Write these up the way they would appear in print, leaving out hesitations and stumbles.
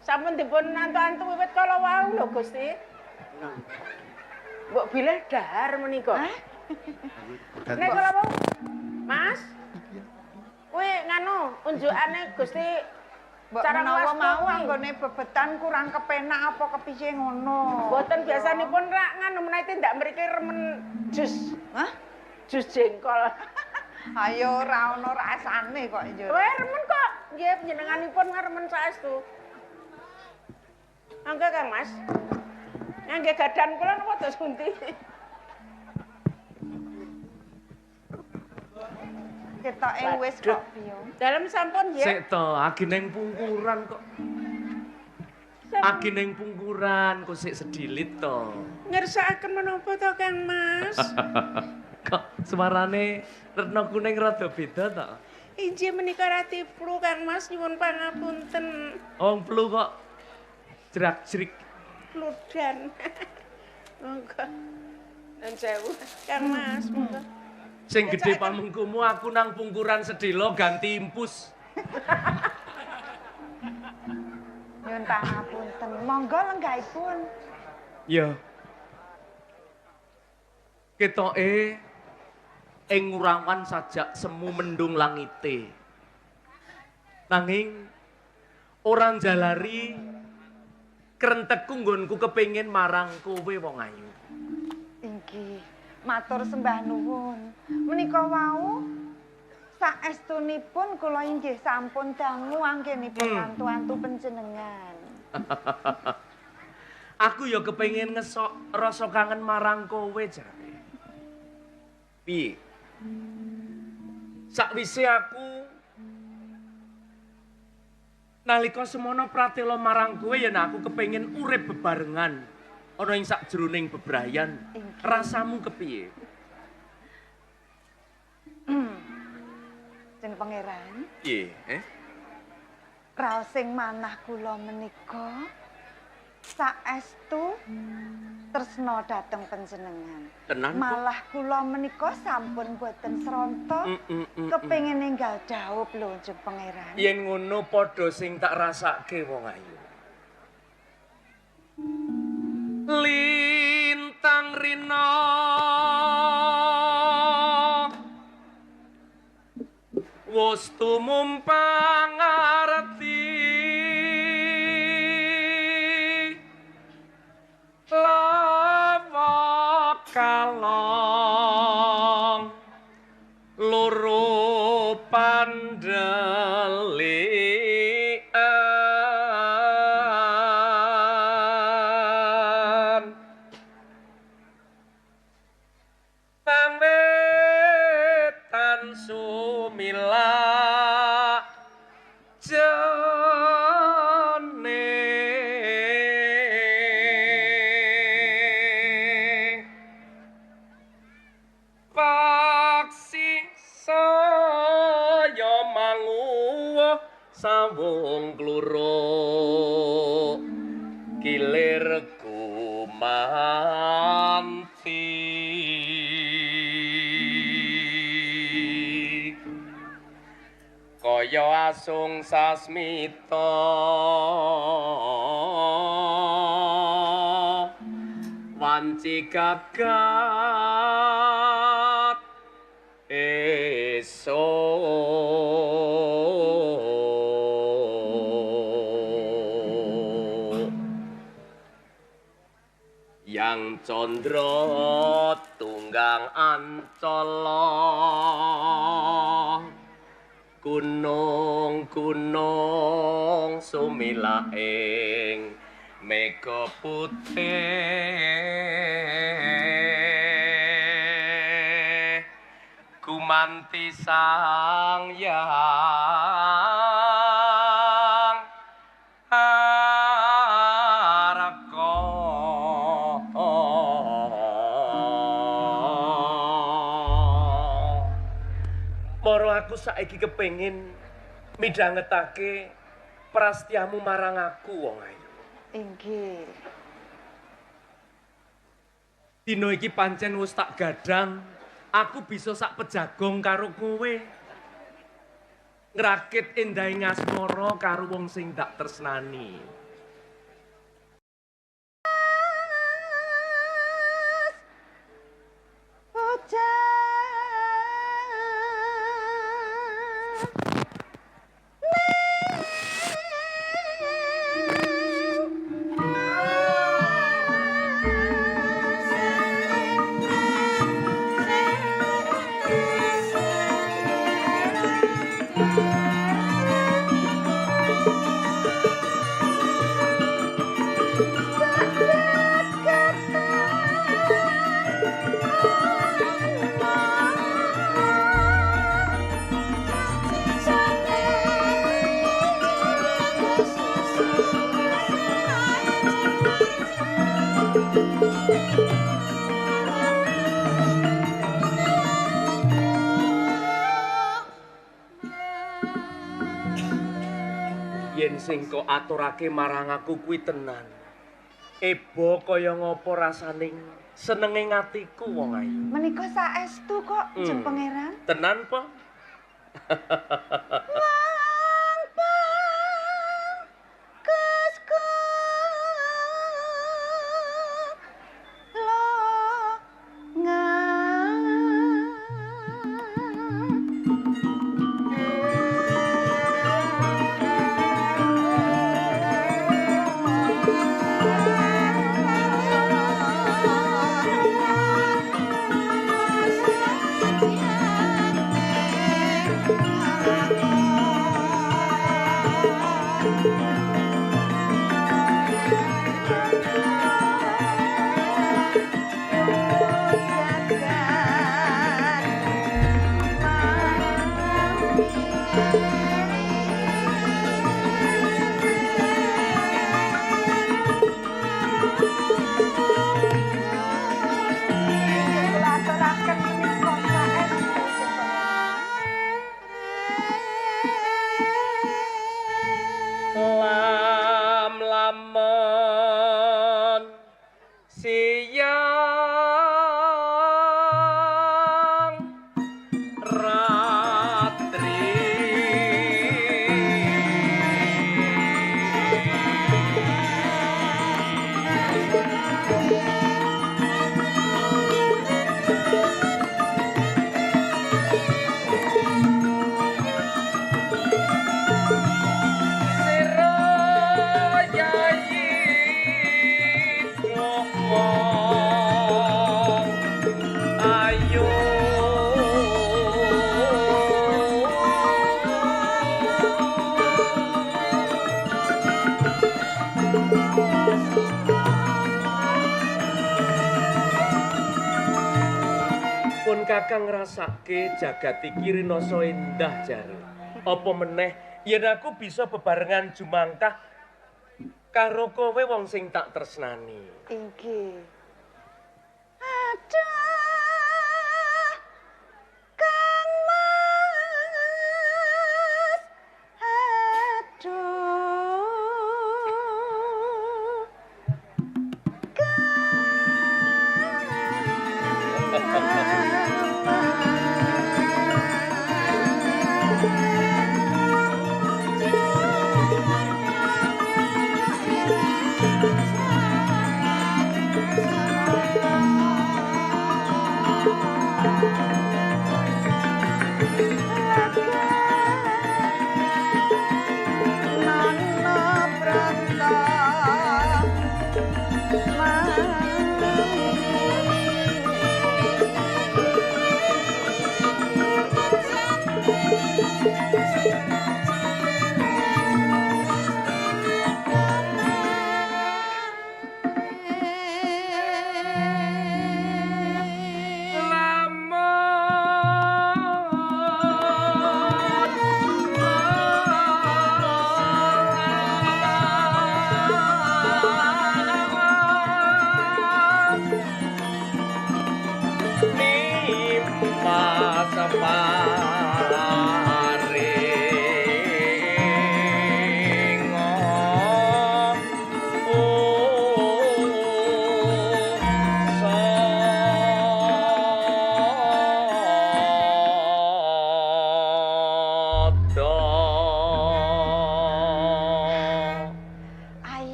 Sampun dipun antu-antu wiwit kala wau lho Gusti. Mbok bilih dahar menika. Nek kala wau Mas. Kuwi nganu unjukane Gusti. Mbok menawa mau anggone bebetan kurang kepenak apa kepiye ngono. Mboten biasanipun rak nganu menawi tindak mriki remen jus. Hah? Jus jengkol. Ayo ora ono rasane kok yo. Weh remen kok. Nggih panjenenganipun remen saestu. Mangga Kang Mas. Ngangge gadan kula napa dos pundi? Ketoke wis kok piye. Dalem sampun nggih. Sik to, agi ning pungkuran kok. Agi ning pungkuran kok sik sedilit to. Ngersakaken menapa to Kang Mas? Kok suarane Retno Kuning rada beda to? Inggih menika rati flu Kang Mas, nyuwun pangapunten. Oh, flu kok jerak-jerik fludan. Monggo. Nuwun sewu Kang Mas, monggo. Sing gedhe pamungkumu aku nang pungkuran sedelo ganti impus. Nyuwun pangapunten. Monggo lenggahipun. Ya. Ketoke ing ngurawan sajak semu mendung langite. Nanging ora njalari krentekku nggonku kepengin marang kowe wong ayu. Inggih. Matur sembah nuwun. Menika wau saestunipun kula inggih sampun dangu anggenipun antu-antu panjenengan. Aku ya kepengin ngesok rasa kangen marang kowe jare. Piye? Sakwise aku nalika semono pratela marang kowe yen aku kepengin urip bebarengan ana ing sakjroning bebrayan. Rasamu kepiye? Jeng Pangeran. Piye, eh? Raosing manah kula menika saestu tresna dhateng panjenengan. Tenan. Malah kula menika sampun boten sronta kepengin ninggal dhaup lho Jeng Pangeran. Yen ngono padha sing tak rasake wong ayu. Lintang rina wus tumumpang arti lawa kalong loro pandelian pangwetan sumila jane paksi saya manguwuh sawung kluruk kilir gumanti kaya asung sasmita wanci gagat esuk yang condro tunggang ancala gunung-gunung sumilaing mega putih gumanti sang yang araka. Moro aku saiki kepengin midhangetake prastyamu marang aku wong ayu. Inggih. Dina iki pancen wis tak gadang, aku bisa sak pejagong karo kowe. Ngrakit endahe ngasmara karo wong sing tak tresnani. Yen sing kok aturake marang aku kuwi tenan. Ebo kaya ngapa rasane senenge atiku wong ayu. Menika saestu kok, Jeng Pangeran. Tenan po? Kakang ngrasake jagat iki rinasa endah jare. Apa meneh yen aku bisa bebarengan jumangkah karo kowe wong sing tak tresnani. Inggih. Aduh Kang Mas. Aduh.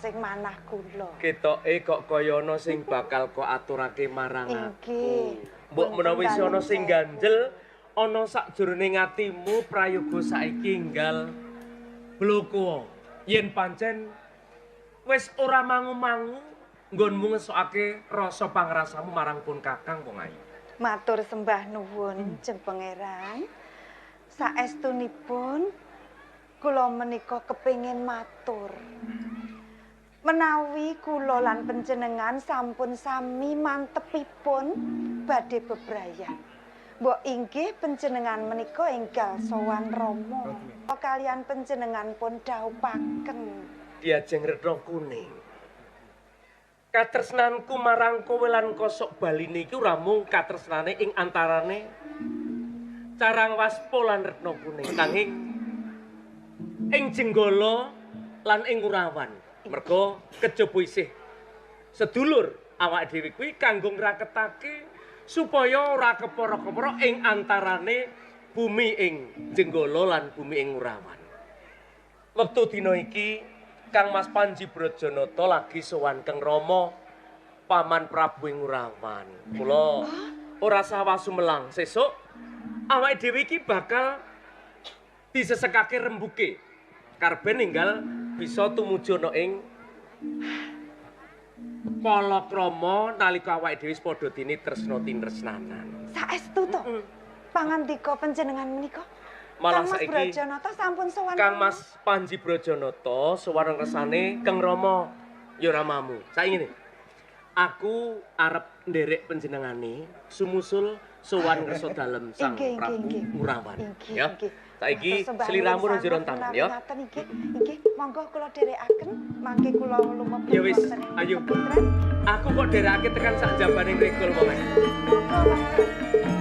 sing manah kula. Ketoke kok kaya ana sing bakal kok aturake marang aku. Inggih. Mbok menawa isih ana sing Wonten dalem ganjel ana sakjroning atimu prayoga saiki enggal bloko. Yen pancen wis ora mangu-mangu nggonmu ngesokake rasa pangrasamu marang pun Kakang wong ayu. Matur sembah nuwun, Jeng Pangeran. Saestunipun kula menika kepingin matur. Menawi kula lan panjenengan sampun sami mantepipun badhe bebrayan. Mbok inggih panjenengan menika enggal sowan Rama. Kalian panjenengan pun dhaupaken. Diajeng Retno Kuning. Katresnanku marang kowe lan kosok baline iki ora mung katresnane ing antarane Carang Waspa lan Retno Kuning, nanging ing Jenggala lan ing Kurawan. Merga kejaba isih sedulur awake dhewe kuwi kanggo ngraketake supaya ora kepara-kepara ing antarane bumi ing Jenggala lan bumi ing Kurawan. Wektu dina iki Kang Mas Panji Brajanata lagi sowan Kang Rama Paman Prabu ing Ngurawan. Kula ora sawah sumelang, sesuk awake dhewe iki bakal disesekake rembuke. Karben ninggal bisa tumuju ana ing palakrama nalika awake dhewe padha dene tresna tinresnanan. Saestu to? Pangandika panjenengan menika? Malah Kang Mas saiki Brajanata sampun sowan. Kang Mas Panji Brajanata sowan ngersane Kang Rama ya ramamu. Saiki ngene. Aku arep nderek panjenengane sumusul sowan ngersa dalem Sang Inggih, inggih, Prabu inggih. Ngurawan. Inggih, Ya. inggih. Saiki Matur sembah sliramu nuwun nang jero sanget taman menawi ya. Ngaten inggih. Inggih, monggo kula dherekaken mangke kula lumebet Ya wis, wonten ing ayo. keputren. Aku kok derekake tekan sak jabane regol pokoke. Monggo, monggo.